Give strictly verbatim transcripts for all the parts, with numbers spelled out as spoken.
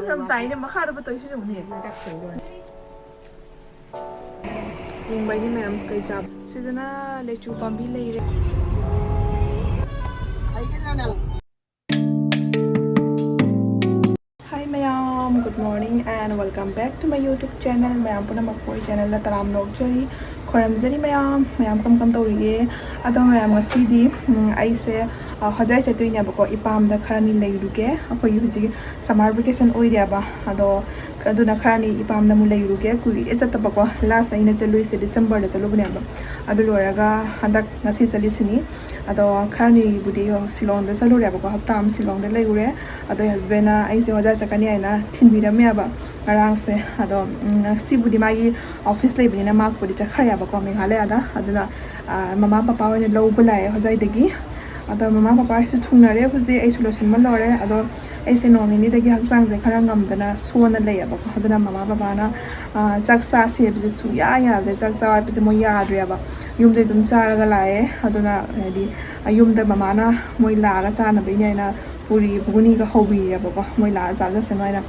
ꯌꯥꯝ ꯇꯥꯏꯅꯦ ꯃꯈꯥꯗ ꯇꯧꯔꯤꯁꯤ ꯌꯦꯡꯉꯨꯅꯦ꯫ ꯌꯦꯡꯕ ꯍꯥꯏꯗꯤ ꯃꯌꯥꯝ ꯀꯩ ꯆꯥꯕ꯫ ꯁꯤꯗꯅ ꯂꯦꯆꯨ ꯄꯥꯝꯕꯤ ꯂꯩꯔꯦ꯫ Hi ꯃꯌꯥꯝ, good morning and welcome back to my YouTube channel. ꯃꯌꯥꯝ ꯄꯨꯝꯅꯃꯛꯄꯨ ꯑꯩ ꯆꯦꯅꯦꯜꯗ ꯇꯔꯥꯝꯅ ꯑꯣꯛꯆꯔꯤ꯫ ꯈꯣꯏꯔꯝꯖꯔꯤ ꯃꯌꯥꯝ꯫ ꯃꯌꯥꯝ ꯀꯝ ꯀꯝ ꯇꯧꯔꯤꯒꯦ? ꯑꯗꯣ ꯃꯌꯥꯝ, ꯉꯁꯤꯗꯤ ꯎꯝ, ꯑꯩꯁꯦ ꯑ, ꯍꯣꯖꯥꯏ ꯆꯠꯇꯣꯏꯅꯦꯕꯀꯣ꯫ ꯏꯄꯥꯝꯗ ꯈꯔꯅꯤ ꯂꯩꯔꯨꯒꯦ꯫ ꯑꯩꯈꯣꯏꯒꯤ ꯍꯧꯖꯤꯛ summer vacation ꯑꯣꯏꯔꯤꯑꯕ꯫ ꯑꯗꯣ ꯑꯗꯨꯅ ꯈꯔꯅꯤ ꯏꯄꯥꯝꯗ ꯑꯃꯨꯛ ꯂꯩꯔꯨꯒꯦ꯫ ꯀꯨꯏꯔꯦ ꯆꯠꯇꯕꯀꯣ꯫ Last ꯑꯩꯅ ꯆꯠꯂꯨꯏꯁꯦ Decemberꯗ ꯆꯠꯂꯨꯕꯅꯦꯕ꯫ ꯑꯗꯨ ꯂꯣꯏꯔꯒ ꯍꯟꯗꯛ ꯉꯁꯤ ꯆꯠꯂꯤꯁꯤꯅꯤ꯫ ꯑꯗꯣ ꯈꯔꯅꯤꯕꯨꯗꯤ ꯁꯤꯂꯣꯡꯗ ꯆꯠꯂꯨꯔꯦꯕꯀꯣ꯫ ꯍꯞꯇꯥ ꯑꯃ ꯁꯤꯂꯣꯡꯗ ꯂꯩꯔꯨꯔꯦ꯫ ꯑꯗꯣ ꯑꯩ husbandꯅ ꯑꯩꯁꯦ ꯍꯣꯖꯥꯏ ꯆꯠꯀꯅꯤ ꯍꯥꯏꯅ ꯊꯤꯟꯕꯤꯔꯝꯃꯦꯕ ꯉꯔꯥꯡꯁꯦ꯫ ꯑꯗꯣ ꯎꯝ, ꯉꯁꯤꯕꯨꯗꯤ ꯃꯥꯒꯤ office ꯂꯩꯕꯅꯤꯅ ꯃꯥꯕꯨꯗꯤ ꯆꯠꯈ꯭ꯔꯦꯕꯀꯣ ꯃꯦꯘꯥꯂꯌꯥꯗ꯫ ꯑꯗꯨꯅ ꯑ, ꯃꯃꯥ ꯄꯄꯥ ꯑꯣꯏꯅ ꯂꯧꯕ ꯂꯥꯛꯑꯦ ꯍꯣꯖꯥꯏꯗꯒꯤ꯫ ꯑꯗꯣ ꯃꯃꯥ ꯄꯄꯥꯁꯨ ꯊꯨꯡꯅꯔꯦ꯫ ꯍꯧꯖꯤꯛ ꯑꯩꯁꯨ ꯂꯣꯏꯁꯟꯕ ꯂꯣꯏꯔꯦ꯫ ꯑꯗꯣ ꯑꯩꯁꯦ ꯅꯣꯡ ꯅꯤꯅꯤꯗꯒꯤ ꯍꯛꯆꯥꯡꯁꯦ ꯈꯔ ꯉꯝꯗꯅ ꯁꯣꯟꯅ ꯂꯩꯌꯦꯕꯀꯣ꯫ ꯑꯗꯨꯅ ꯃꯃꯥ ꯄꯄꯥꯅ ꯑ, ꯆꯥꯛ ꯆꯥꯁꯦ ꯍꯥꯏꯕꯁꯦ ꯁꯨꯡꯌꯥ ꯌꯥꯗ꯭ꯔꯦ꯫ ꯆꯥꯛ ꯆꯥꯎ ꯍꯥꯏꯕꯁꯦ ꯃꯣꯏ ꯌꯥꯗ꯭ꯔꯦꯕ꯫ ꯌꯨꯝꯗꯩ ꯑꯗꯨꯝ ꯆꯥꯔꯒ ꯂꯥꯛꯑꯦ꯫ ꯑꯗꯨꯅ ꯍꯥꯏꯗꯤ ꯌꯨꯝꯗ ꯃꯃꯥꯅ ꯃꯣꯏ ꯂꯥꯛꯑꯒ ꯆꯥꯅꯕꯩꯅꯦ ꯍꯥꯏꯅ ꯄꯨꯔꯤ ꯘꯨꯒꯨꯅꯤꯒ ꯍꯧꯕꯤꯔꯦꯕꯀꯣ꯫ ꯃꯣꯏ ꯂꯥꯛꯑ ꯆꯥꯖꯁꯅꯨ ꯍꯥꯏꯅ꯫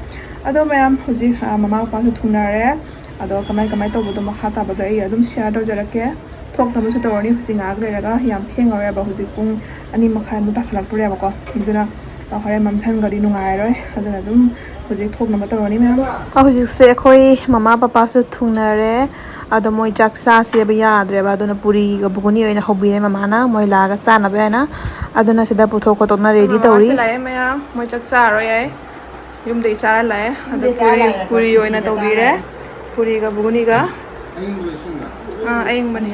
ꯑꯗꯣ ꯃꯌꯥꯝ, ꯍꯧꯖꯤꯛ ꯑ, ꯃꯃꯥ ꯄꯄꯥꯁꯨ ꯊꯨꯡꯅꯔꯦ꯫ ꯑꯗꯣ ꯀꯃꯥꯏ ꯀꯃꯥꯏ ꯇꯧꯕꯗꯣ ꯃꯈꯥ ꯇꯥꯕꯗꯣ ꯑꯩ ꯑꯗꯨꯝ share ꯇꯧꯖꯔꯛꯀꯦ꯫ ꯊꯣꯛꯅꯕꯁꯨ ꯇꯧꯔꯅꯤ꯫ ꯍꯧꯖꯤꯛ ꯉꯥꯏꯍꯥꯛ ꯂꯩꯔꯒ, ꯌꯥꯝ ꯊꯦꯡꯉꯔꯣꯏꯕ, ꯍꯧꯖꯤꯛ ꯄꯨꯡ ꯑꯅꯤ ꯃꯈꯥꯏꯃꯨꯛ ꯇꯥꯁꯜꯂꯛꯇꯣꯔꯦꯕꯀꯣ꯫ ꯑꯗꯨꯅ ꯍꯣꯔꯦꯟ ꯃꯝꯁꯟꯈ꯭ꯔꯗꯤ ꯅꯨꯡꯉꯥꯏꯔꯔꯣꯏ꯫ ꯑꯗꯨꯅ ꯑꯗꯨꯝ ꯍꯧꯖꯤꯛ ꯊꯣꯛꯅꯕ ꯇꯧꯔꯅꯤ ꯃꯌꯥꯝ꯫ ꯍꯧꯖꯤꯛꯁꯦ ꯑꯩꯈꯣꯏ ꯃꯃꯥ ꯄꯄꯥꯁꯨ ꯊꯨꯡꯅꯔꯦ꯫ ꯑꯗꯣ ꯃꯣꯏ ꯆꯥꯛ ꯆꯥꯁꯦꯕ ꯌꯥꯗ꯭ꯔꯦꯕ꯫ ꯑꯗꯨꯅ ꯄꯨꯔꯤꯒ ꯘꯨꯒꯨꯅꯤ ꯑꯣꯏꯅ ꯍꯧꯕꯤꯔꯦ ꯃꯃꯥꯅ, ꯃꯣꯏ ꯂꯥꯛꯑꯒ ꯆꯥꯅꯕ ꯍꯥꯏꯅ꯫ ꯑꯗꯨꯅ ꯁꯤꯗ ꯄꯨꯊꯣꯛ ꯈꯣꯠꯇꯣꯛꯅ ready ꯇꯧꯔꯤ꯫ ꯃꯃꯥꯁꯦ ꯂꯥꯛꯑꯦ ꯃꯌꯥꯝ, ꯃꯣꯏ ꯆꯥꯛ ꯆꯥꯔꯣꯏ ꯍꯥꯏ꯫ ꯌꯨꯝꯗꯒꯤ ꯆꯥꯔ ꯂꯥꯛꯑꯦ꯫ ꯑꯗꯣ ꯄꯨꯔꯤ, ꯄꯨꯔꯤ ꯑꯣꯏꯅ ꯇꯧꯕꯤꯔꯦ꯫ ꯄꯨꯔꯤꯒ ꯘꯨꯒꯨꯅꯤꯒ꯫ ꯑꯥ, ꯑꯌꯤꯡꯕꯅꯦ꯫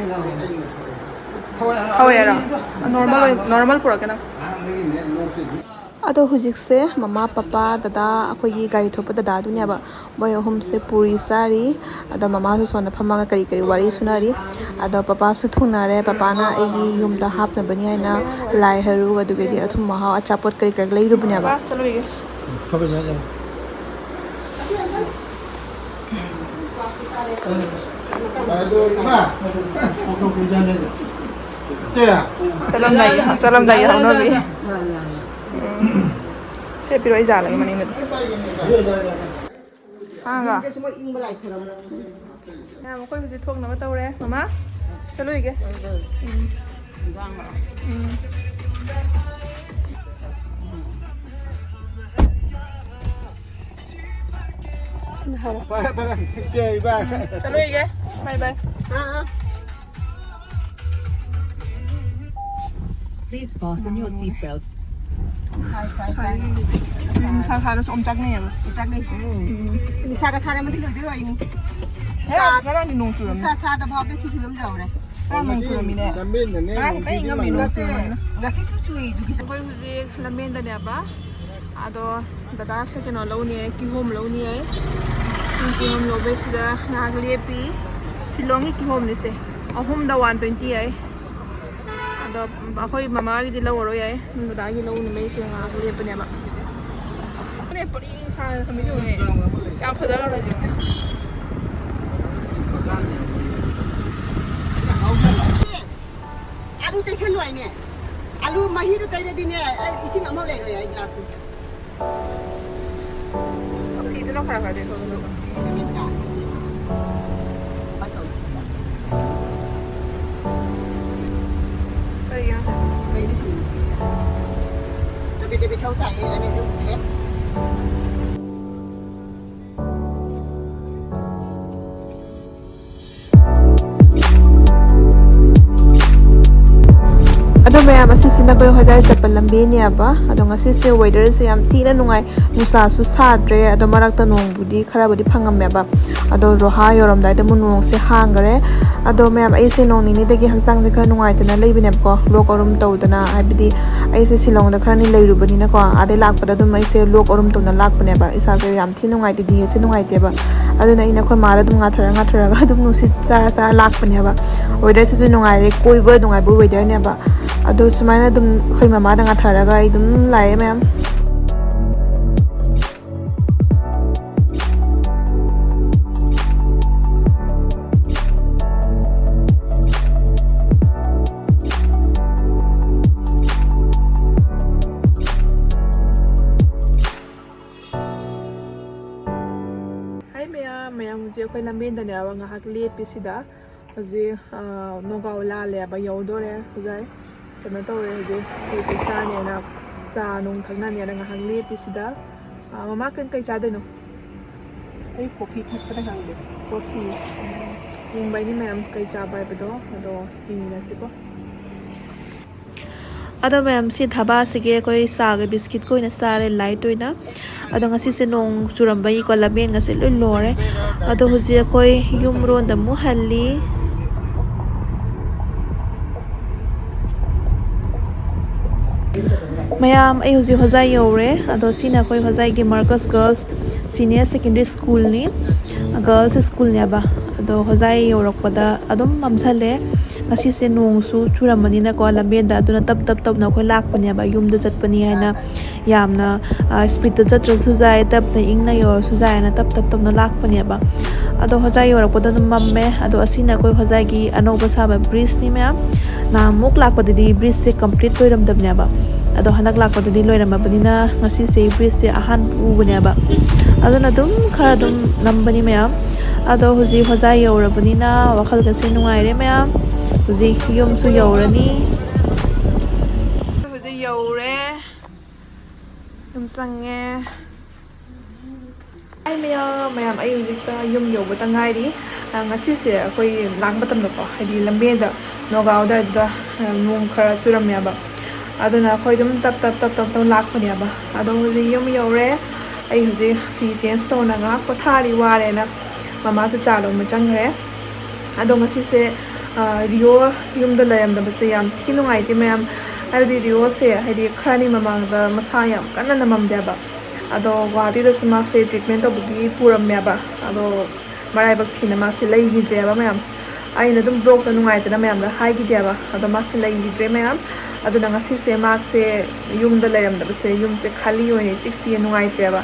ꯊꯥꯎ ꯌꯥꯔꯣ? Normal ꯑꯣꯏ-, normal ꯄꯨꯔꯛꯀꯦ ꯅꯪ꯫ ꯑꯗꯣ ꯍꯧꯖꯤꯛꯁꯦ ꯃꯃꯥ, ꯄꯄꯥ, ꯗꯗꯥ ꯑꯩꯈꯣꯏꯒꯤ ꯒꯥꯔꯤ ꯊꯧꯕ ꯗꯗꯥꯗꯨꯅꯦꯕ꯫ ꯃꯣꯏ ꯑꯍꯨꯝꯁꯦ ꯄꯨꯔꯤ ꯆꯥꯔꯤ꯫ ꯑꯗꯣ ꯃꯃꯥꯁꯨ ꯁꯣꯝꯗ ꯐꯝꯃꯒ ꯀꯔꯤ ꯀꯔꯤ ꯋꯥꯔꯤ ꯁꯨꯅꯔꯤ꯫ ꯑꯗꯣ ꯄꯄꯥꯁꯨ ꯊꯨꯡꯅꯔꯦ꯫ ꯄꯄꯥꯅ ꯑꯩꯒꯤ ꯌꯨꯝꯗ ꯍꯥꯞꯅꯕꯅꯤ ꯍꯥꯏꯅ ꯂꯥꯏ ꯍꯔꯨ, ꯑꯗꯨꯒꯗꯤ ꯑꯊꯨꯝ ꯑꯍꯥꯎ ꯑꯆꯥꯄꯣꯠ ꯀꯔꯤ ꯀꯔꯤ ꯂꯩꯔꯨꯕꯅꯦꯕ꯫ ꯄꯄꯥ ꯆꯠꯂꯨꯏꯒꯦ꯫ ꯆꯠꯂꯝꯗꯥꯏꯒꯤ, ꯆꯠꯂꯝꯗꯥꯏꯒꯤ ꯍꯧꯅꯕꯤ꯫ ꯎꯝ꯫ ꯁꯤ ꯄꯤꯔꯛꯑꯣ, ꯑꯩ ꯖꯥꯜꯂꯒꯦ ꯃꯅꯤꯡꯗ꯫ ꯍꯥꯡꯉꯒ꯫ ꯌꯨꯝꯗꯁꯨ ꯃꯣꯏ ꯏꯪꯕ ꯂꯥꯏ ꯈꯣꯏꯔꯝꯕ꯫ ꯃꯌꯥꯝ, ꯑꯩꯈꯣꯏ ꯍꯧꯖꯤꯛ ꯊꯣꯛꯅꯕ ꯇꯧꯔꯦ꯫ ꯃꯃꯥ, ꯆꯠꯂꯨꯏꯒꯦ꯫ ꯎꯝ꯫ ꯎꯝ꯫ ꯐꯔꯦ, ꯐꯔꯦ꯫ ꯏꯆꯦ, ꯏꯕꯥꯏ꯫ ꯎꯝ, ꯆꯠꯂꯨꯏꯒꯦ꯫ ꯕꯥꯏ ꯕꯥꯏ꯫ ꯑꯥ, ꯑꯥ꯫ Please fasten your seat belts. ꯁꯥꯏ, ꯁꯥꯏ, ꯁꯥꯏ, ꯉꯁꯤꯗꯤ꯫ ꯎꯝ, ꯅꯨꯡꯁꯥ ꯁꯥꯔꯁꯨ ꯑꯣꯝꯆꯥꯛꯅꯩꯌꯦꯕ꯫ ꯑꯣꯝꯆꯥꯛꯅꯩ꯫ ꯎꯝ꯫ ꯅꯨꯡꯁꯥꯒ ꯁꯥꯔꯝꯃꯗꯤ ꯂꯣꯏꯕꯩ ꯋꯥꯔꯤꯅꯤ꯫ ꯉꯔꯥꯡ, ꯉꯔꯥꯡꯗꯤ ꯅꯣꯡ ꯆꯨꯔꯝꯃꯦ꯫ ꯅꯨꯡꯁꯥ ꯁꯥꯗ ꯐꯥꯎꯗ ꯁꯤ ꯐꯤꯕꯝ ꯌꯧꯔꯦ꯫ ꯉꯔꯥꯡ ꯅꯣꯡ ꯆꯨꯔꯝꯃꯤꯅꯦ꯫ ꯂꯝꯕꯦꯟꯗꯅꯦ ꯉꯔꯥꯡ ꯅꯣꯡ ꯈꯤꯇꯪ ꯏꯪꯉꯝꯃꯤ, ꯆꯨꯕꯤ ꯅꯣꯡ ꯅꯠꯇꯦ, ꯆꯨꯔꯝꯃꯤꯅ꯫ ꯉꯁꯤꯁꯨ ꯆꯨꯏ ꯑꯗꯨꯒꯤ꯫ ꯑꯩꯈꯣꯏ ꯍꯧꯖꯤꯛ ꯂꯝꯕꯦꯟꯗꯅꯦꯕ꯫ ꯑꯗꯣ ꯗꯗꯥꯁꯦ ꯀꯩꯅꯣ ꯂꯧꯅꯤ ꯍꯥꯏ, ꯀꯤꯍꯣꯝ ꯂꯧꯅꯤ ꯍꯥꯏ꯫ ꯀꯤꯍꯣꯝ ꯂꯧꯕꯩꯁꯤꯗ ꯉꯥꯏꯍꯥꯛ ꯂꯦꯞꯄꯤ꯫ ꯁꯤꯂꯣꯡꯒꯤ ꯀꯤꯍꯣꯝꯅꯤꯁꯦ꯫ ꯑꯍꯨꯝꯗ one twenty ꯍꯥꯏ꯫ ꯑꯗꯣ ꯑꯩꯈꯣꯏ ꯃꯃꯥꯒꯤꯗꯤ ꯂꯧꯔꯔꯣꯏ ꯍꯥꯏ꯫ ꯗꯗꯥꯒꯤ ꯂꯧꯅꯕꯩꯁꯦ ꯉꯥꯏꯍꯥꯛ ꯂꯦꯞꯄꯅꯦꯕ꯫ ꯑꯗꯨꯅꯦ ꯄꯔꯦꯡ ꯁꯥꯅ ꯊꯝꯃꯤꯁꯦ ꯌꯦꯡꯉꯨꯅꯦ꯫ ꯀꯌꯥꯝ ꯐꯖꯈ꯭ꯔꯕꯅꯣ ꯌꯦꯡꯉꯨꯅꯦ꯫ ꯑꯂꯨ ꯇꯩꯁꯜꯂꯨ ꯍꯥꯏꯅꯦ꯫ ꯑꯂꯨ ꯃꯍꯤꯗꯨ ꯇꯩꯔꯗꯤꯅꯦ, ꯑꯩ ꯏꯁꯤꯡ ꯑꯃꯐꯥꯎ ꯂꯩꯔꯣꯏ ꯑꯩ ꯒ꯭ꯂꯥꯁꯁꯦ꯫ ꯐꯤꯗꯨꯅ ꯈꯔ ꯈꯔꯗꯤ ꯊꯣꯛꯍꯜꯂꯨ꯫ ꯀꯔꯤꯒꯤꯅꯣ? ꯀꯩꯅꯣ ꯁꯤ ꯅꯨꯄꯤꯁꯦ? ꯇꯕꯤ ꯇꯕꯤ ꯊꯧ ꯇꯥꯏꯌꯦ, ꯂꯝꯕꯤꯗ ꯎꯗ꯭ꯔꯦ꯫ ꯑꯗꯣ ꯃꯌꯥꯝ, ꯑꯁꯤꯁꯤꯅ ꯑꯩꯈꯣꯏ ꯍꯣꯖꯥꯏ ꯆꯠꯄ ꯂꯝꯕꯤꯅꯦꯕ꯫ ꯑꯗꯣ ꯉꯁꯤꯁꯦ weatherꯁꯦ ꯌꯥꯝ ꯊꯤꯅ ꯅꯨꯡꯉꯥꯏ, ꯅꯨꯡꯁꯥꯁꯨ ꯁꯥꯗ꯭ꯔꯦ, ꯑꯗꯣ ꯃꯔꯛꯇ ꯅꯣꯡꯕꯨꯗꯤ ꯈꯔꯕꯨꯗꯤ ꯐꯪꯉꯝꯃꯦꯕ꯫ ꯑꯗꯣ ꯔꯣꯍꯥ ꯌꯧꯔꯝꯗꯥꯏꯗ ꯑꯃꯨꯛ ꯅꯣꯡꯁꯦ ꯍꯥꯡꯈ꯭ꯔꯦ꯫ ꯑꯗꯣ ꯃꯌꯥꯝ, ꯑꯩꯁꯦ ꯅꯣꯡ ꯅꯤꯅꯤꯗꯒꯤ ꯍꯛꯆꯥꯡꯁꯦ ꯈꯔ ꯅꯨꯡꯉꯥꯏꯇꯅ ꯂꯩꯕꯅꯦꯕꯀꯣ, ꯂꯣꯛ ꯑꯔꯨꯝ ꯇꯧꯗꯅ, ꯍꯥꯏꯕꯗꯤ ꯑꯩꯁꯦ ꯁꯤꯂꯣꯡꯗ ꯈꯔꯅꯤ ꯂꯩꯔꯨꯕꯅꯤꯅꯀꯣ, ꯑꯗꯩ ꯂꯥꯛꯄꯗ ꯑꯗꯨꯝ ꯑꯩꯁꯦ ꯂꯣꯛ ꯑꯔꯨꯝ ꯇꯧꯅ ꯂꯥꯛꯄꯅꯦꯕ꯫ ꯏꯁꯥꯁꯦ ꯌꯥꯝ ꯊꯤ ꯅꯨꯡꯉꯥꯏꯇꯦ, ꯗꯤꯍꯦꯁꯦ ꯅꯨꯡꯉꯥꯏꯇꯦꯕ꯫ ꯑꯗꯨꯅ ꯑꯩꯅ ꯑꯩꯈꯣꯏ ꯃꯥꯗ ꯑꯗꯨꯝ ꯉꯥꯊꯔ ꯉꯥꯊꯔꯒ ꯑꯗꯨꯝ ꯅꯨꯡꯁꯤꯠ ꯆꯥꯔ ꯆꯥꯔ ꯂꯥꯛꯄꯅꯦꯕ꯫ Weatherꯁꯤꯁꯨ ꯅꯨꯡꯉꯥꯏꯔꯦ, ꯀꯣꯏꯕ ꯅꯨꯡꯉꯥꯏꯕ weatherꯅꯦꯕ꯫ ꯑꯗꯣ ꯁꯨꯃꯥꯏꯅ ꯑꯗꯨꯝ ꯑꯩꯈꯣꯏ ꯃꯃꯥꯗ ꯉꯥꯊꯔꯒ ꯑꯩ ꯑꯗꯨꯝ ꯂꯥꯛꯑꯦ ꯃꯌꯥꯝ꯫ ꯁꯤ ꯑꯩꯈꯣꯏ ꯂꯝꯕꯦꯟꯗꯅꯦꯕ ꯉꯥꯏꯍꯥꯛ ꯂꯦꯞꯄꯤꯁꯤꯗ꯫ ꯍꯧꯖꯤꯛ, ꯑ, ꯅꯣꯒꯥꯎ ꯂꯥꯜꯂꯦꯕ, ꯌꯧꯗꯣꯔꯦ꯫ ꯍꯧꯖꯤꯛ ꯀꯩꯅꯣ ꯇꯧꯔꯦ, ꯍꯧꯖꯤꯛ ꯀꯩꯀꯩ ꯆꯥꯅꯦꯅ, ꯆꯥ ꯅꯨꯡ ꯊꯛꯅꯅꯦꯅ ꯉꯥꯏꯍꯥꯛ ꯂꯦꯞꯄꯤꯁꯤꯗ꯫ ꯑ, ꯃꯃꯥ, ꯀꯩ, ꯀꯩ ꯆꯥꯗꯣꯏꯅꯣ? ꯑꯩ ꯀꯣꯐꯤ ꯊꯛꯄꯗ ꯍꯥꯡꯒꯦ꯫ ꯀꯣꯐꯤ꯫ ꯌꯦꯡꯕ ꯑꯩꯅ ꯃꯌꯥꯝ ꯀꯩ ꯆꯥꯕ ꯍꯥꯏꯕꯗꯣ, ꯑꯗꯣ ꯌꯦꯡꯃꯤꯟꯅꯁꯤꯀꯣ꯫ ꯑꯗꯣ ꯃꯌꯥꯝ, ꯁꯤ ꯙꯥꯕꯥꯁꯤꯒꯤ ꯑꯩꯈꯣꯏ ꯆꯥꯒ ꯕꯤꯁꯀꯤꯠꯀ ꯑꯣꯏꯅ ꯆꯥꯔꯦ, ꯂꯥꯏꯠ ꯑꯣꯏꯅ꯫ ꯑꯗꯣ ꯉꯁꯤꯁꯦ ꯅꯣꯡ ꯆꯨꯔꯝꯕꯒꯤꯀꯣ, ꯂꯝꯕꯦꯟꯒꯁꯦ ꯂꯣꯏ ꯂꯣꯔꯦ꯫ ꯑꯗꯣ ꯍꯧꯖꯤꯛ ꯑꯩꯈꯣꯏ ꯌꯨꯝꯔꯣꯝꯗ ꯑꯃꯨꯛ ꯍꯜꯂꯤ꯫ ꯃꯌꯥꯝ, ꯑꯩ ꯍꯧꯖꯤꯛ ꯍꯣꯖꯥꯏ ꯌꯧꯔꯦ꯫ ꯑꯗꯣ ꯁꯤꯅ ꯑꯩꯈꯣꯏ ꯍꯣꯖꯥꯏꯒꯤ Marcus Girls Senior Secondary Schoolꯅꯤ, Girls Schoolꯅꯦꯕ꯫ ꯑꯗꯣ ꯍꯣꯖꯥꯏ ꯌꯧꯔꯛꯄꯗ ꯑꯗꯨꯝ ꯃꯝꯁꯜꯂꯦ꯫ ꯉꯁꯤꯁꯦ ꯅꯣꯡꯁꯨ ꯆꯨꯔꯝꯕꯅꯤꯅꯀꯣ ꯂꯝꯕꯦꯟꯗ, ꯑꯗꯨꯅ ꯇꯞ ꯇꯞ ꯇꯞꯅ ꯑꯩꯈꯣꯏ ꯂꯥꯛꯄꯅꯦꯕ, ꯌꯨꯝꯗ ꯆꯠꯄꯅꯤ ꯍꯥꯏꯅ꯫ ꯌꯥꯝꯅ, ꯑ, speedꯇ ꯆꯠꯇ꯭ꯔꯁꯨ ꯌꯥꯏ, ꯇꯞꯅ ꯏꯪꯅ ꯌꯧꯔꯁꯨ ꯌꯥꯏꯅ ꯇꯞ ꯇꯞ ꯇꯞꯅ ꯂꯥꯛꯄꯅꯦꯕ꯫ ꯑꯗꯣ ꯍꯣꯖꯥꯏ ꯌꯧꯔꯛꯄꯗ ꯑꯗꯨꯝ ꯃꯝꯃꯦ꯫ ꯑꯗꯣ ꯑꯁꯤꯅ ꯑꯩꯈꯣꯏ ꯍꯣꯖꯥꯏꯒꯤ ꯑꯅꯧꯕ ꯁꯥꯕ bridgeꯅꯤ ꯃꯌꯥꯝ꯫ ꯅꯍꯥꯟꯃꯨꯛ ꯂꯥꯛꯄꯗꯗꯤ bridgeꯁꯦ complete ꯂꯣꯏꯔꯝꯗꯕꯅꯦꯕ꯫ ꯑꯗꯣ ꯍꯟꯗꯛ ꯂꯥꯛꯄꯗꯗꯤ ꯂꯣꯏꯔꯝꯃꯕꯅꯤꯅ ꯉꯁꯤꯁꯦ bridgeꯁꯦ ꯑꯍꯥꯟꯕ ꯎꯕꯅꯦꯕ꯫ ꯑꯗꯨꯅ ꯑꯗꯨꯝ ꯈꯔ ꯑꯗꯨꯝ ꯅꯝꯕꯅꯤ ꯃꯌꯥꯝ꯫ ꯑꯗꯣ ꯍꯧꯖꯤꯛ ꯍꯣꯖꯥꯏ ꯌꯧꯔꯕꯅꯤꯅ ꯋꯥꯈꯜꯒꯁꯦ ꯅꯨꯡꯉꯥꯏꯔꯦ ꯃꯌꯥꯝ꯫ ꯍꯧꯖꯤꯛ ꯌꯨꯝꯁꯨ ꯌꯧꯔꯅꯤ꯫ ꯍꯧꯖꯤꯛ ꯌꯧꯔꯦ꯫ ꯌꯨꯝ ꯆꯪꯉꯦ꯫ ꯑꯩ ꯃꯌꯥꯝ, ꯃꯌꯥꯝ, ꯑꯩ ꯍꯧꯖꯤꯛꯇ ꯌꯨꯝ ꯌꯧꯕꯇ ꯉꯥꯏꯔꯤ꯫ ꯑ, ꯉꯁꯤꯁꯦ ꯑꯩꯈꯣꯏ ꯂꯥꯛꯄ ꯃꯇꯝꯗꯀꯣ, ꯍꯥꯏꯗꯤ ꯂꯝꯕꯦꯟꯗ ꯅꯣꯒꯥꯎ ꯑꯗꯥꯏꯗꯨꯗ, ꯑ, ꯅꯣꯡ ꯈꯔ ꯆꯨꯔꯝꯃꯦꯕ꯫ ꯑꯗꯨꯅ ꯑꯩꯈꯣꯏ ꯑꯗꯨꯝ ꯇꯞ ꯇꯞ ꯇꯞ ꯇꯞ ꯇꯞ ꯂꯥꯛꯄꯅꯦꯕ꯫ ꯑꯗꯣ ꯍꯧꯖꯤꯛ ꯌꯨꯝ ꯌꯧꯔꯦ꯫ ꯑꯩ ꯍꯧꯖꯤꯛ ꯐꯤ change ꯇꯧꯅ ꯉꯥꯏꯍꯥꯛ ꯄꯣꯊꯥꯔꯤ, ꯋꯥꯔꯦꯅ꯫ ꯃꯃꯥꯁꯨ ꯆꯥ ꯂꯣꯟꯕ ꯆꯪꯈ꯭ꯔꯦ꯫ ꯑꯗꯣ ꯉꯁꯤꯁꯦ, ꯑ, ꯔꯤꯌꯣ ꯌꯨꯝꯗ ꯂꯩꯔꯝꯗꯕꯁꯦ ꯌꯥꯝ ꯊꯤ ꯅꯨꯡꯉꯥꯏꯇꯦ ꯃꯌꯥꯝ꯫ ꯍꯥꯏꯕꯗꯤ ꯔꯤꯌꯣꯁꯦ ꯍꯥꯏꯗꯤ ꯈꯔꯅꯤ ꯃꯃꯥꯡꯗ ꯃꯁꯥ ꯌꯥꯝ ꯀꯟꯅ ꯅꯝꯃꯝꯗꯦꯕ꯫ ꯑꯗꯣ ꯒꯨꯍꯥꯇꯤꯗꯁꯨ ꯃꯥꯁꯦ treatment ꯇꯧꯕꯒꯤ ꯄꯨꯔꯝꯃꯦꯕ꯫ ꯑꯗꯣ ꯃꯔꯥꯏꯕꯛ ꯊꯤꯅ ꯃꯥꯁꯦ ꯂꯩꯈꯤꯗ꯭ꯔꯦꯕ ꯃꯌꯥꯝ꯫ ꯑꯩꯅ ꯑꯗꯨꯝ vlogꯇ ꯅꯨꯡꯉꯥꯏꯇꯅ ꯃꯌꯥꯝꯗ ꯍꯥꯏꯈꯤꯗꯦꯕ꯫ ꯑꯗꯣ ꯃꯥꯁꯦ ꯂꯩꯈꯤꯗ꯭ꯔꯦ ꯃꯌꯥꯝ꯫ ꯑꯗꯨꯅ ꯉꯁꯤꯁꯦ ꯃꯥꯁꯦ ꯌꯨꯝꯗ ꯂꯩꯔꯝꯗꯕꯁꯦ, ꯌꯨꯝꯁꯦ ꯈꯥꯂꯤ ꯑꯣꯏꯅ ꯏꯆꯤꯛ ꯆꯤꯛꯑꯦ, ꯅꯨꯡꯉꯥꯏꯇ꯭ꯔꯦꯕ꯫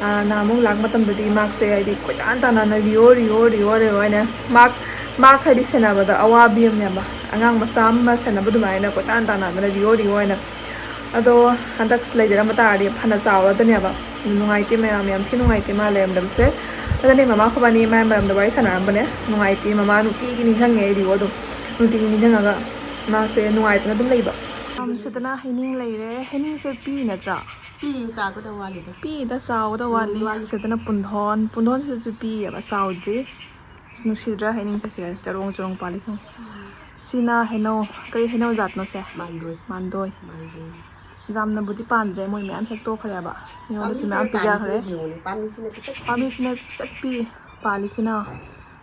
ꯑ, ꯅꯍꯥꯟꯃꯨꯛ ꯂꯥꯛꯄ ꯃꯇꯝꯗꯗꯤ ꯃꯥꯁꯦ ꯍꯥꯏꯗꯤ ꯀꯣꯏꯇꯥꯟ ꯇꯥꯟꯅꯅ ꯔꯤꯌꯣ, ꯔꯤꯌꯣ, ꯔꯤꯌꯣ, ꯔꯤꯌꯣ ꯍꯥꯏꯅ ꯃꯥ, ꯃꯥ ꯍꯥꯏꯗꯤ ꯁꯦꯟꯅꯕꯗ ꯑꯋꯥꯕꯤ ꯑꯃꯅꯦꯕ꯫ ꯑꯉꯥꯡ ꯃꯆꯥ ꯑꯃ ꯁꯦꯟꯅꯕ ꯑꯗꯨꯃꯥꯏꯅ ꯀꯣꯏꯇꯥꯟ ꯇꯥꯟꯅꯗꯅ ꯔꯤꯌꯣ, ꯔꯤꯌꯣ ꯍꯥꯏꯅ꯫ ꯑꯗꯣ ꯍꯟꯗꯛ ꯂꯩꯖꯔꯝꯕ ꯇꯥꯔꯗꯤ ꯐꯅ ꯆꯥꯎꯔꯗꯅꯦꯕ꯫ ꯅꯨꯡꯉꯥꯏꯇꯦ ꯃꯌꯥꯝ, ꯌꯥꯝ ꯊꯤ ꯅꯨꯡꯉꯥꯏꯇꯦ ꯃꯥ ꯂꯩꯔꯝꯗꯕꯁꯦ꯫ ꯑꯗꯨꯅꯦ ꯃꯃꯥ ꯈꯣꯏꯕꯥꯅꯤ ꯃꯥꯏ ꯃꯔꯝꯗ ꯋꯥꯔꯤ ꯁꯥꯟꯅꯔꯝꯕꯅꯦ꯫ ꯅꯨꯡꯉꯥꯏꯇꯦ, ꯃꯃꯥ ꯅꯨꯡꯇꯤꯒꯤ ꯅꯤꯡꯁꯤꯡꯉꯦ ꯑꯩꯗꯤꯀꯣ꯫ ꯑꯗꯨꯝ ꯅꯨꯡꯇꯤꯒꯤ ꯅꯤꯡꯁꯤꯡꯉꯒ ꯃꯥꯁꯦ ꯅꯨꯡꯉꯥꯏꯇꯅ ꯑꯗꯨꯝ ꯂꯩꯕ꯫ ꯌꯥꯝ ꯁꯤꯗꯅ ꯍꯩꯅꯤꯡ ꯂꯩꯔꯦ꯫ ꯍꯩꯅꯤꯡꯁꯦ ꯄꯤ ꯅꯠꯇ꯭ꯔꯥ? ꯄꯤꯌꯦ, ꯆꯥꯒꯗꯕ ꯋꯥꯠꯂꯤꯗ꯫ ꯄꯤꯗ ꯆꯥꯎꯒꯗꯕ ꯎꯝ, ꯋꯥꯠꯂꯤ꯫ ꯋꯥꯠꯂꯤ꯫ ꯁꯤꯗꯅ ꯄꯨꯟꯙꯣꯟ, ꯄꯨꯟꯙꯣꯟꯁꯤꯁꯨ ꯄꯤꯌꯦꯕ, ꯆꯥꯎꯗ꯭ꯔꯤ꯫ ꯑꯁ, ꯅꯨꯡꯁꯤꯗ꯭ꯔꯥ ꯍꯩꯅꯤꯡꯁꯦ? ꯁꯤꯗ ꯆꯔꯣꯡ ꯆꯔꯣꯡ ꯄꯥꯜꯂꯤ ꯁꯨꯝ꯫ ꯎꯝ꯫ ꯁꯤꯅ ꯍꯩꯅꯧ, ꯀꯔꯤ ꯍꯩꯅꯧ ꯖꯥꯠꯅꯣ ꯁꯦ? ꯃꯥꯟꯗꯣꯏ꯫ ꯃꯥꯟꯗꯣꯏ꯫ ꯃꯥꯟꯗꯣꯏ꯫ ꯌꯥꯝꯅꯕꯨꯗꯤ ꯄꯥꯟꯗ꯭ꯔꯦ, ꯃꯣꯏ ꯃꯌꯥꯝ ꯍꯦꯛꯇꯣꯛꯈ꯭ꯔꯦꯕ꯫ ꯃꯤꯉꯣꯟꯗꯁꯨ ꯄꯥꯝꯕꯤꯁꯤꯅ ꯃꯌꯥꯝ ꯄꯤꯖꯈ꯭ꯔꯦ꯫ ꯄꯥꯟꯕꯁꯤꯅ ꯌꯦꯡꯉꯨꯅꯦ, ꯄꯥꯝꯕꯤꯁꯤꯅ ꯄꯤꯁꯛ ꯄꯤꯛꯏ꯫ ꯄꯥꯝꯕꯤꯁꯤꯅ ꯄꯤꯁꯛ ꯄꯤꯛꯏ꯫ ꯄꯥꯜꯂꯤꯁꯤꯅ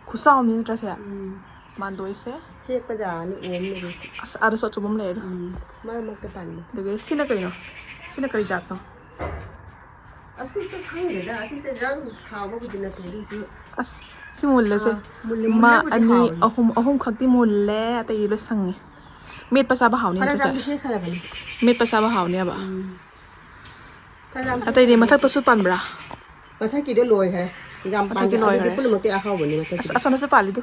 ꯈꯨꯆꯥꯎ ꯑꯃꯅꯤ ꯅꯠꯇ꯭ꯔꯥ ꯁꯦ? ꯎꯝ꯫ ꯃꯥꯟꯗꯣꯏꯁꯦ꯫ ꯍꯦꯛꯄ ꯖꯥꯅꯤ ꯑꯣꯝꯃꯤꯗꯨꯁꯨ꯫ ꯑꯁ, ꯑꯥꯗꯁꯨ ꯑꯆꯧꯕ ꯑꯃ ꯂꯩꯔꯦ꯫ ꯎꯝ, ꯃꯔꯛ ꯃꯔꯛꯇ ꯄꯥꯟꯕ꯫ ꯑꯗꯒꯤ ꯁꯤꯅ ꯀꯩꯅꯣ? ꯁꯤꯅ ꯀꯔꯤ ꯖꯥꯠꯅꯣ? ꯑꯁꯤꯁꯦ ꯈꯪꯗꯦꯗ, ꯑꯁꯤꯁꯦ ꯌꯥꯝ ꯍꯥꯎꯕꯕꯨꯗꯤ ꯅꯠꯇꯦ, ꯑꯗꯨꯏꯁꯨ꯫ ꯑꯁ, ꯁꯤ ꯃꯨꯜꯂꯁꯦ꯫ ꯑꯥ, ꯃꯨꯜꯂꯦ, ꯃꯥ ꯃꯨꯜꯂꯕꯨꯗꯤ ꯑꯅꯤ, ꯍꯥꯎꯋꯦ꯫ ꯑꯍꯨꯝ, ꯑꯍꯨꯝ ꯈꯛꯇꯤ ꯃꯨꯜꯂꯦ, ꯑꯇꯩꯗꯤ ꯂꯣꯏ ꯁꯪꯉꯦ꯫ ꯃꯦꯠꯄ ꯆꯥꯕ ꯍꯥꯎꯅꯤ ꯐꯅ ꯅꯠꯇ꯭ꯔꯁꯦ? ꯌꯥꯝꯗꯤ ꯍꯦꯛꯈ꯭ꯔꯕꯅꯤ꯫ ꯃꯦꯠꯄ ꯆꯥꯕ ꯍꯥꯎꯅꯦꯕ꯫ ꯎꯝ꯫ ꯐꯅ ꯌꯥꯝ ꯑꯇꯩꯗꯤ ꯍꯦꯛꯈ꯭ꯔꯕꯅꯤ꯫ ꯃꯊꯛꯇꯁꯨ ꯄꯥꯟꯕ꯭ꯔꯥ? ꯃꯊꯛꯀꯤꯗꯣ ꯂꯣꯏꯈ꯭ꯔꯦ꯫ ꯌꯥꯝ ꯃꯊꯛꯀꯤ ꯄꯥꯟꯗꯦ꯫ ꯑꯗꯨꯗꯤ ꯂꯣꯏꯈ꯭ꯔꯦ꯫ ꯄꯨꯝꯅꯃꯛꯇꯤ ꯑꯍꯥꯎꯕꯅꯤ ꯑꯁ, ꯃꯊꯛꯀꯤꯗꯤ꯫ ꯑꯁꯣꯝꯗꯁꯨ ꯄꯥꯜꯂꯤꯗꯨ꯫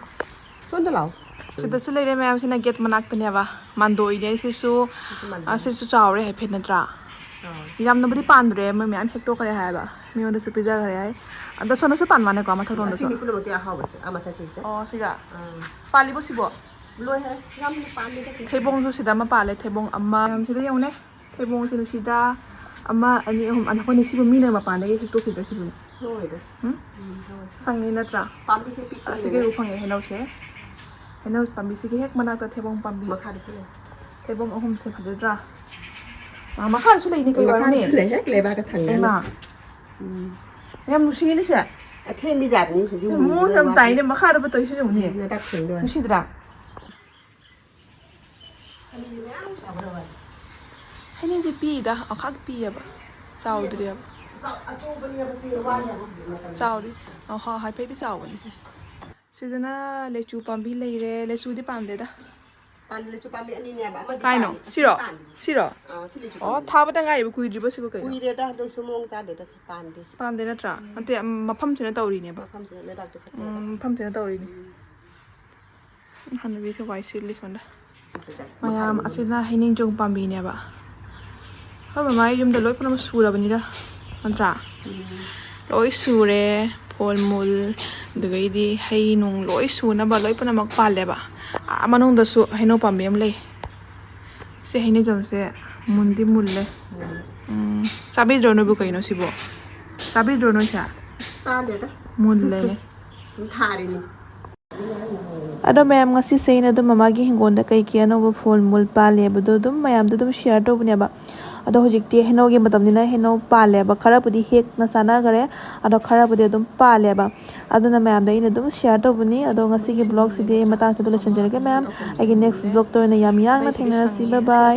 ꯁꯣꯝꯗ ꯂꯥꯛꯑꯣ꯫ ꯁꯤꯗꯁꯨ ꯂꯩꯔꯦ ꯃꯌꯥꯝꯁꯤꯅ ꯒꯦꯠ ꯃꯅꯥꯛꯇꯅꯦꯕ꯫ ꯃꯥꯟꯗꯣꯏꯅꯦ ꯁꯤꯁꯨ꯫ ꯁꯤꯁꯨ ꯃꯥꯟꯗꯣꯏ꯫ ꯑ, ꯁꯤꯁꯨ ꯆꯥꯎꯔꯦ ꯍꯥꯏꯐꯦꯠ ꯅꯠꯇ꯭ꯔꯥ? ꯆꯥꯎꯔꯦ꯫ ꯌꯥꯝꯅꯕꯨꯗꯤ ꯄꯥꯟꯗ꯭ꯔꯦ, ꯃꯣꯏ ꯃꯌꯥꯝ ꯍꯦꯛꯇꯣꯛꯈ꯭ꯔꯦ ꯍꯥꯏꯕ꯫ ꯃꯤꯉꯣꯟꯗꯁꯨ ꯄꯤꯖꯈ꯭ꯔꯦ ꯍꯥꯏ꯫ ꯑꯗꯣ ꯁꯣꯝꯗꯁꯨ ꯄꯥꯟ ꯃꯥꯅꯦꯀꯣ, ꯃꯊꯛꯂꯣꯝꯗꯁꯨ꯫ ꯑꯁꯤꯅꯤ ꯄꯨꯝꯅꯃꯛꯇꯤ ꯑꯍꯥꯎꯕꯁꯦ, ꯑꯥ, ꯃꯊꯛꯀꯤꯁꯦ꯫ ꯑꯣ, ꯁꯤꯒ? ꯑꯥ꯫ ꯄꯥꯜꯂꯤꯕꯣ ꯁꯤꯕꯣ? ꯂꯣꯏꯈ꯭ꯔꯦ꯫ ꯌꯥꯝꯅ ꯄꯥꯟꯗꯦꯗ ꯀꯩꯁꯨ꯫ ꯊꯩꯕꯣꯡꯁꯨ ꯁꯤꯗ ꯑꯃ ꯄꯥꯜꯂꯦ, ꯊꯩꯕꯣꯡ ꯑꯃ꯫ ꯃꯌꯥꯝꯁꯤꯗ ꯌꯦꯡꯉꯨꯅꯦ꯫ ꯊꯩꯕꯣꯡꯁꯤꯅ ꯁꯤꯗ ꯑꯃ, ꯑꯅꯤ, ꯑꯍꯨꯝ, ꯑꯅꯤ, ꯑꯩꯈꯣꯏꯅ ꯁꯤꯕꯨ ꯃꯤꯅ ꯃꯄꯥꯟꯗꯒꯤ ꯍꯦꯛꯇꯣꯛꯈꯤꯗ꯭ꯔꯥ ꯁꯤꯕꯨꯅꯦ? ꯂꯣꯏꯔꯦ꯫ ꯎꯝ? ꯎꯝ, ꯂꯣꯏꯔꯦ꯫ ꯁꯪꯉꯤ ꯅꯠꯇ꯭ꯔꯥ? ꯄꯥꯝꯕꯤꯁꯦ ꯄꯤꯛꯄꯅꯤꯅ꯫ ꯑꯁꯤꯒꯤ ꯎ ꯐꯪꯉꯦ ꯍꯩꯅꯧꯁꯦ꯫ ꯍꯩꯅꯧ ꯄꯥꯝꯕꯤꯁꯤꯒꯤ ꯍꯦꯛ ꯃꯅꯥꯛꯇ ꯊꯩꯕꯣꯡ ꯄꯥꯝꯕꯤ꯫ ꯃꯈꯥꯗꯁꯨ ꯂꯩ꯫ ꯊꯩꯕꯣꯡ ꯑꯍꯨꯝꯁꯦ ꯐꯖꯗ꯭ꯔꯥ? ꯑ, ꯃꯈꯥꯗꯁꯨ ꯂꯩꯅꯤ, ꯀꯩ ꯃꯈꯥꯗꯁꯨ ꯋꯥꯔꯤꯅꯦ? ꯂꯩ, ꯍꯦꯛ ꯂꯩꯕꯥꯛꯀ ꯊꯪꯅꯅ꯫ ꯏꯃꯥ꯫ ꯎꯝ꯫ ꯌꯥꯝ ꯅꯨꯡꯁꯤꯅꯦ ꯁꯦ꯫ ꯑꯊꯦꯟꯕꯤ ꯖꯥꯠꯅꯤ ꯁꯤꯗꯤ꯫ ꯃꯑꯣꯡ ꯌꯥꯝ ꯇꯥꯏꯅꯦ, ꯃꯈꯥꯗꯕꯨ ꯇꯧꯔꯤꯁꯤꯁꯨ ꯌꯦꯡꯉꯨꯅꯦ꯫ ꯂꯩꯕꯥꯛ ꯊꯦꯡꯗꯣꯔꯦ꯫ ꯅꯨꯡꯁꯤꯗ꯭ꯔꯥ? ꯍꯩꯅꯤꯡꯁꯦ ꯄꯤꯛꯏꯗ, ꯑꯃꯈꯛ ꯄꯤꯌꯦꯕ, ꯆꯥꯎꯗ꯭ꯔꯤꯑꯕ꯫ ꯆꯥꯎꯗ꯭ꯔꯤ꯫ ꯑꯣ, ꯍꯣ, ꯍꯥꯏꯐꯦꯠꯇꯤ ꯆꯥꯎꯕꯅꯤ ꯁꯤ꯫ ꯁꯤꯗꯅ ꯂꯩꯆꯨ ꯄꯥꯝꯕꯤ ꯂꯩꯔꯦ, ꯂꯩꯆꯨꯗꯤ ꯄꯥꯟꯗꯦꯗ꯫ ꯄꯥꯟꯗꯦ, ꯂꯩꯆꯨ ꯄꯥꯝꯕꯤ ꯑꯅꯤꯅꯦꯕ, ꯑꯃꯗꯤ ꯀꯥꯏꯅꯣ? ꯄꯥꯜꯂꯤ, ꯑꯁꯤꯗꯤ ꯁꯤꯔꯣ? ꯄꯥꯟꯗꯦ꯫ ꯁꯤꯔꯣ? ꯑꯥ, ꯁꯤ ꯂꯩꯆꯨ ꯑꯣ, ꯄꯥꯝꯕꯤ꯫ ꯊꯥꯕꯗ ꯉꯥꯏꯔꯤꯕ, ꯀꯨꯏꯗ꯭ꯔꯤꯕ ꯁꯤꯕꯨ ꯀꯩꯅꯣ? ꯀꯨꯏꯔꯦꯗ, ꯑꯗꯨꯏꯁꯨ ꯃꯑꯣꯡ ꯆꯥꯗꯦꯗ, ꯁꯤ ꯄꯥꯟꯗꯦ ꯁꯤ꯫ ꯄꯥꯟꯗꯦ ꯅꯠꯇ꯭ꯔꯥ? ꯎꯝ꯫ ꯅꯠꯇꯦ, ꯃꯐꯝꯁꯤꯅ ꯇꯧꯔꯤꯅꯦꯕ꯫ ꯃꯐꯝꯁꯤꯅ ꯂꯩꯕꯥꯛꯇꯣ ꯐꯠꯇꯦꯕ꯫ ꯎꯝ, ꯃꯐꯝꯁꯤꯅ ꯇꯧꯔꯤꯅꯦ꯫ ꯎꯝ꯫ ꯍꯅꯨꯕꯤꯁꯦ ꯋꯥꯏ ꯁꯤꯠꯂꯤ ꯁꯣꯝꯗ꯫ ꯃꯌꯥꯝ ꯑꯁꯤꯅ ꯍꯩꯅꯤꯡ ꯆꯧ ꯄꯥꯝꯕꯤꯅꯦꯕ꯫ ꯑꯩꯈꯣꯏ ꯃꯃꯥꯒꯤ ꯌꯨꯝꯗ ꯂꯣꯏ ꯄꯨꯝꯅꯃꯛ ꯁꯨꯔꯕꯅꯤꯗ, ꯅꯠꯇ꯭ꯔꯥ? ꯎꯝ꯫ ꯂꯣꯏ ꯁꯨꯔꯦ꯫ ꯐꯣꯜ ꯃꯨꯜ, ꯑꯗꯨꯗꯒꯤꯗꯤ ꯍꯩ ꯅꯨꯡ ꯂꯣꯏ ꯁꯨꯅꯕ ꯂꯣꯏ ꯄꯨꯝꯅꯃꯛ ꯄꯥꯜꯂꯦꯕ꯫ ꯑꯥ ꯃꯅꯨꯡꯗꯁꯨ ꯍꯩꯅꯧ ꯄꯥꯝꯕꯤ ꯑꯃ ꯂꯩ꯫ ꯁꯤ ꯍꯩꯅꯧꯖꯝꯁꯦ ꯃꯨꯟꯗꯤ ꯃꯨꯜꯂꯦ꯫ ꯎꯝ, ꯆꯥꯕꯤꯗ꯭ꯔꯣ ꯅꯣꯏꯕꯨ? ꯀꯩꯅꯣ ꯁꯤꯕꯣ? ꯆꯥꯕꯤꯗ꯭ꯔꯣ ꯅꯣꯏꯁꯦ? ꯆꯥꯗꯦꯗ꯫ ꯃꯨꯜꯂꯦꯅꯦ꯫ ꯁꯨꯝ ꯊꯥꯔꯤꯅꯤ꯫ ꯑꯗꯣ ꯃꯌꯥꯝ, ꯉꯁꯤꯁꯦ ꯑꯩꯅ ꯑꯗꯨꯝ ꯃꯃꯥꯒꯤ ꯍꯤꯡꯒꯣꯜꯗ ꯀꯩꯀꯩ ꯑꯅꯧꯕ ꯐꯣꯜ ꯃꯨꯜ ꯄꯥꯜꯂꯦ ꯍꯥꯏꯕꯗꯣ ꯑꯗꯨꯝ ꯃꯌꯥꯝꯗ ꯑꯗꯨꯝ ꯁꯤꯌꯔ ꯇꯧꯕꯅꯦꯕ꯫ ꯑꯗꯣ ꯍꯧꯖꯤꯛꯇꯤ ꯍꯩꯅꯧꯒꯤ ꯃꯇꯝꯅꯤꯅ ꯍꯩꯅꯧ ꯄꯥꯜꯂꯦꯕ꯫ ꯈꯔꯕꯨꯗꯤ ꯍꯦꯛꯅ ꯆꯥꯅꯈ꯭ꯔꯦ, ꯑꯗꯣ ꯈꯔꯕꯨꯗꯤ ꯑꯗꯨꯝ ꯄꯥꯜꯂꯦꯕ꯫ ꯑꯗꯨꯅ ꯃꯌꯥꯝꯗ ꯑꯩꯅ ꯑꯗꯨꯝ ꯁꯤꯌꯔ ꯇꯧꯕꯅꯤ꯫ ꯑꯗꯣ ꯉꯁꯤꯒꯤ ꯕ꯭ꯂꯣꯒꯁꯤꯗꯤ ꯑꯩ ꯃꯇꯥꯡꯁꯤꯗ ꯂꯣꯏꯁꯤꯟꯖꯔꯒꯦ ꯃꯌꯥꯝ꯫ ꯑꯩꯒꯤ ꯅꯦꯛꯁ ꯕ꯭ꯂꯣꯒꯇ ꯑꯣꯏꯅ ꯌꯥꯝ ꯌꯥꯡꯅ ꯊꯦꯡꯅꯔꯁꯤ꯫ ꯕꯥꯏ ꯕꯥꯏ꯫